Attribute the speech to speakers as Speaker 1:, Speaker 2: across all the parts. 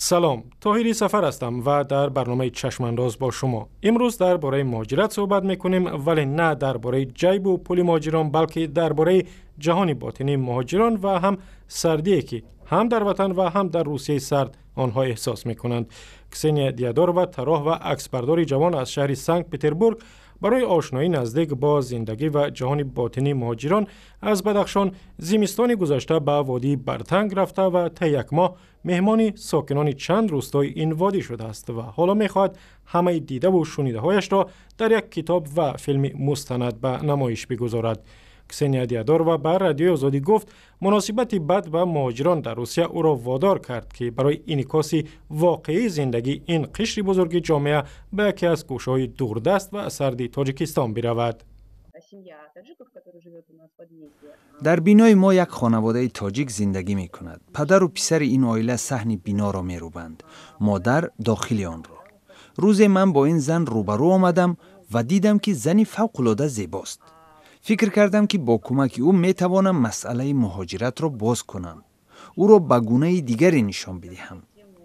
Speaker 1: Салом, Тоҳири Сафар ҳастам ва дар барномаи Чашмандоз бо шумо. Имрӯз дар бораи муҳоҷират суҳбат мекунем, вале на дар бораи ҷайбу пули муҳоҷирон, балки дар бораи ҷаҳони ботинии муҳоҷирон ва ҳам сардие, ки ҳам дар ватан ва ҳам дар Русияи сард онҳо эҳсос мекунанд. Ксения Диадорова, тарроҳ ва аксбардори ҷавон аз шаҳри Санкт Петербург, барои ошноӣ наздик бо зиндагӣ ва ҷаҳони ботинии муҳоҷирон аз Бадахшон зимистони гузашта ба водии Бартанг рафта ва та як моҳ меҳмони сокинони чанд рӯстои ин водӣ шудааст ва ҳоло мехоҳад ҳамаи дидаву шунидаҳояшро дар як китоб ва филми мустанад ба намоиш бигузорад. Ксения Диадорова ба Радиои Озодӣ гуфт, муносибати бад ба муҳоҷирон дар Русия ӯро водор кард, ки барои инъикоси воқеии зиндагии ин қишри бузурги ҷомеа ба яке аз гӯшаҳои дурдаст ва сарди Тоҷикистон биравад.
Speaker 2: Дар бинои мо як хонаводаи тоҷик зиндагӣ мекунад. Падару писари ин оила саҳни биноро мерӯбанд, модар дохили онро. Рӯзе ман бо ин зан рӯбарӯ омадам ва дидам, ки зани фавқулода зебост. Фикр кардам, ки бо кӯмаки ӯ метавонам масъалаи муҳоҷиратро боз кунам, ӯро ба гунаи дигаре нишон бидиҳам.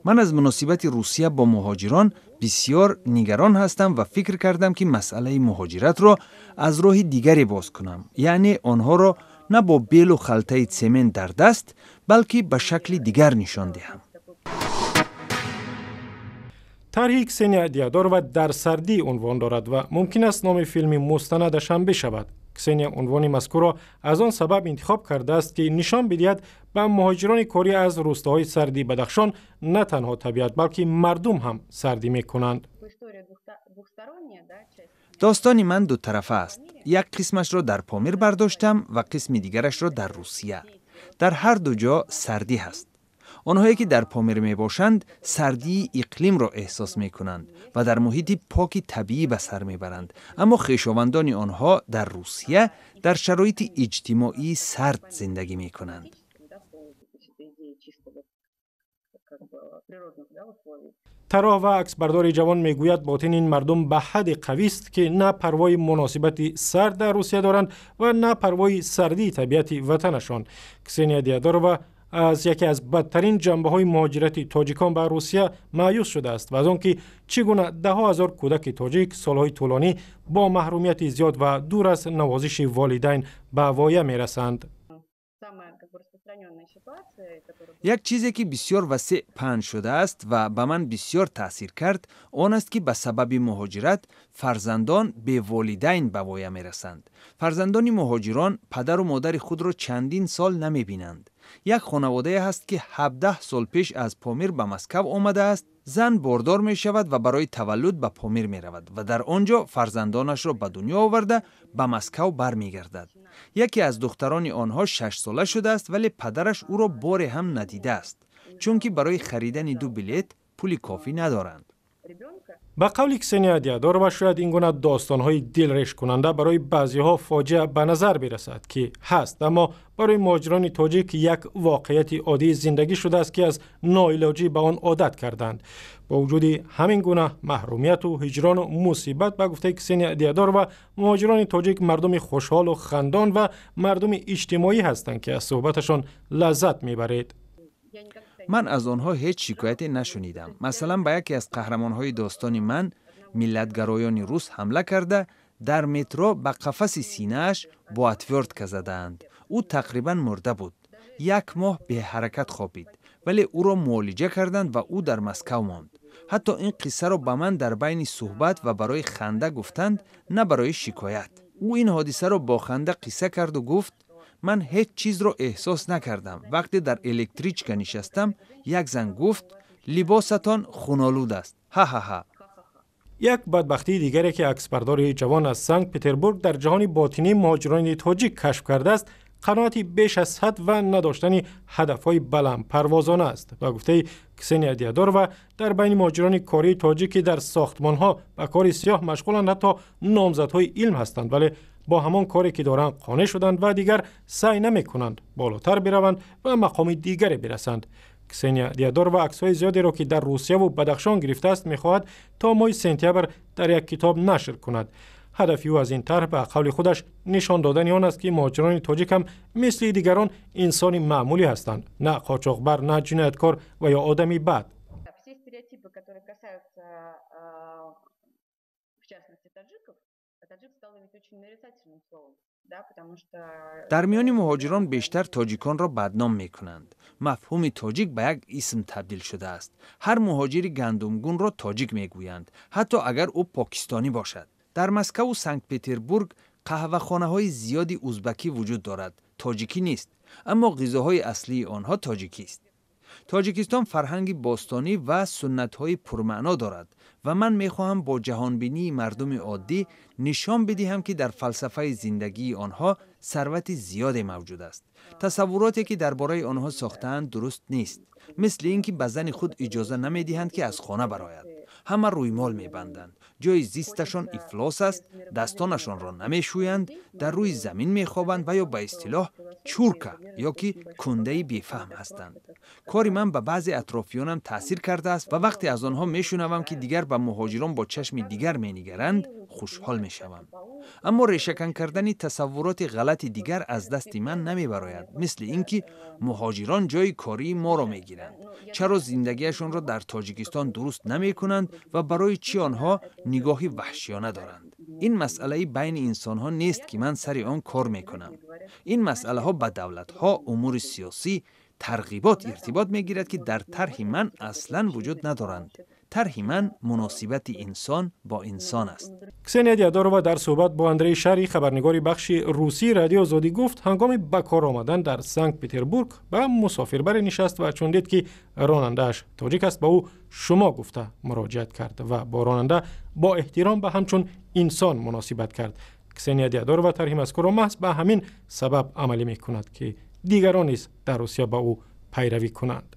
Speaker 2: Ман аз муносибати Русия бо муҳоҷирон бисьёр нигарон ҳастам ва фикр кардам, ки масъалаи муҳоҷиратро аз роҳи дигаре боз кунам, яъне онҳоро на бо белу халтаи цемент дар даст, балки ба шакли дигар нишон диҳам.
Speaker 1: Тарҳи Ксения Диадорова «Дар сардӣ» унвон дорад ва мумкин аст номи филми мустанадаш ҳам бишавад. Ксения унвони мазкурро аз он сабаб интихоб кардааст, ки нишон бидиҳад, ба муҳоҷирони корӣ аз рӯстаҳои сарди Бадахшон на танҳо табиат, балки мардум ҳам сардӣ мекунанд.
Speaker 2: Достони ман дутарафа аст. Як қисмашро дар Помир бардоштам ва қисми дигарашро дар Русия. Дар ҳар ду ҷо сардӣ ҳаст. Онҳое, ки дар Помир мебошанд, сардии иқлимро эҳсос мекунанд ва дар муҳити поки табиӣ ба сар мебаранд, аммо хешовандони онҳо дар Русия дар шароити иҷтимоии сард зиндагӣ мекунанд.
Speaker 1: Тарроҳ ва аксбардори ҷавон мегӯяд, ботини ин мардум ба ҳадде қавист, ки на парвои муносибати сард дар Русия доранд ва на парвои сардии табиати ватанашон. Ксения Диадорова аз яке аз бадтарин ҷанбаҳои муҳоҷирати тоҷикон ба Русия маъюс шудааст ва аз он ки чӣ гуна даҳҳо ҳазор кӯдаки тоҷик солҳои тӯлонӣ бо маҳрумияти зиёд ва дур аз навозиши волидайн ба воя мерасанд.
Speaker 2: Як чизе, ки бисёр васеъ паҳн шудааст ва ба ман бисёр таъсир кард, он аст, ки ба сабаби муҳоҷират фарзандон беволидайн ба воя мерасанд. Фарзандони муҳоҷирон падару модари худро чандин сол намебинанд. Як хонаводае ҳаст, ки 17 сол пеш аз Помир ба Москав омадааст. Зан бордор мешавад ва барои таваллуд ба Помир меравад ва дар он ҷо фарзандонашро ба дунё оварда, ба Москав бармегардад. Яке аз духтарони онҳо 6-сола шудааст, вале падараш ӯро боре ҳам надидааст, чунки барои харидани ду билет пули кофӣ надоранд.
Speaker 1: Ба қавли Ксения Диадорова, шояд ин гуна достонҳои дилрешкунанда барои баъзеҳо фоҷиа ба назар бирасад, ки ҳаст, аммо барои муҳоҷирони тоҷик як воқеияти оддии зиндагӣ шудааст, ки аз ноилоҷӣ ба он одат карданд. Бо вуҷуди ҳамин гуна маҳрумияту ҳиҷрону мусибат, ба гуфтаи Ксения Диадорова, муҳоҷирони тоҷик мардуми хушҳолу хандон ва мардуми иҷтимоӣ ҳастанд, ки аз суҳбаташон лаззат мебаред.
Speaker 2: Ман аз онҳо ҳеҷ шикояте нашунидам. Масалан, ба яке аз қаҳрамонҳои достони ман миллатгароёни рус ҳамла карда, дар метро ба қафаси синааш бо отвёртка задаанд. Ӯ тақрибан мурда буд, як моҳ беҳаракат хобид, вале ӯро муолиҷа карданд ва ӯ дар Москав монд. Ҳатто ин қиссаро ба ман дар байни суҳбат ва барои ханда гуфтанд, на барои шикоят. Ӯ ин ҳодисаро бо ханда қисса карду гуфт: «Ман ҳеҷ чизро эҳсос накардам. Вақте дар электричка нишастам, як зан гуфт: „Либосатон хунолуд аст“, ҳа-ҳа-ҳа».
Speaker 1: Як бадбахтии дигаре, ки аксбардори ҷавон аз Санкт Петербург дар ҷаҳони ботинии муҳоҷирони тоҷик кашф кардааст, қаноати беш аз ҳад ва надоштани ҳадафҳои баландпарвозона аст. Ба гуфтаи Ксения Диадорова, дар байни муҳоҷирони кории тоҷик, ки дар сохтмонҳо ба кори сиёҳ машғуланд, ҳатто номзадҳои илм ҳастанд, вале бо ҳамон коре, ки доранд, қонеъ шуданд ва дигар саъй намекунанд болотар бираванд ва мақоми дигаре бирасанд. Ксения Диадорова аксҳои зиёдеро, ки дар Русияву Бадахшон гирифтааст, мехоҳад то моҳи сентябр дар як китоб нашр кунад. Ҳадафи ӯ аз ин тарҳ, ба қавли худаш, нишон додани он аст, ки муҳоҷирони тоҷик ҳам мисли дигарон инсони маъмулӣ ҳастанд, на қочоқбар, на ҷинояткор ва ё одами бад.
Speaker 3: Которые касаются, в частности, таджиков, таджик стало ведь очень нарицательным словом, да, потому что.
Speaker 2: Дар миёни муҳоҷирон бештар тоҷиконро бадном мекунанд. Мафҳуми тоҷик ба як исм табдил шудааст. Ҳар муҳоҷири гандумгунро тоҷик мегӯянд, ҳатто агар ӯ покистонӣ бошад. Дар Москаву Санкт Петербург қаҳвахонаҳои зиёди узбакӣ вуҷуд дорад, тоҷикӣ нест, аммо ғизоҳои аслии онҳо тоҷикист. Тоҷикистон фарҳанги бостонӣ ва суннатҳои пурмаъно дорад ва ман мехоҳам бо ҷаҳонбинии мардуми оддӣ нишон бидиҳам, ки дар фалсафаи зиндагии онҳо сарвати зиёде мавҷуд аст. Тасаввуроте, ки дар бораи онҳо сохтаанд, дуруст нест, мисли ин ки ба зани худ иҷоза намедиҳанд, ки аз хона барояд, ҳама рӯймол мебанданд, ҷои зисташон ифлос аст, дастонашонро намешӯянд, дар рӯи замин мехобанд ва ё ба истилоҳ чурка ё ки кундаи бефаҳм ҳастанд. Кори ман ба баъзе атрофиёнам таъсир кардааст ва вақте аз онҳо мешунавам, ки дигар ба муҳоҷирон бо чашми дигар менигаранд, хушҳол мешавам. Аммо решакан кардани тасаввуроти ғалати дигар аз дасти ман намебарояд, мисли ин ки муҳоҷирон ҷои кории моро мегиранд, чаро зиндагиашонро дар Тоҷикистон дуруст намекунанд ва барои чӣ онҳо нигоҳи ваҳшиёна доранд. Ин масъалаи байни инсонҳо нест, ки ман сари он кор мекунам. Ин масъалаҳо ба давлатҳо, умури сиёсӣ, тарғибот иртибот мегирад, ки дар тарҳи ман аслан вуҷуд надоранд. Тарҳи ман муносибати инсон бо инсон аст.
Speaker 1: Ксения Диадорова дар суҳбат бо Андрей Шари, хабарнигори бахши русии Радио Озодӣ, гуфт, ҳангоми ба кор омадан дар Санкт Петербург ба мусофирбаре нишаст ва чун дид, ки ронандааш тоҷик аст, ба ӯ «шумо» гуфта муроҷиат кард ва бо ронанда бо эҳтиром ба ҳамчун инсон муносибат кард. Ксения Диадорова тарҳи мазкурро маҳз ба ҳамин сабаб амалӣ мекунад, ки дигарон низ дар Русия ба ӯ пайравӣ кунанд.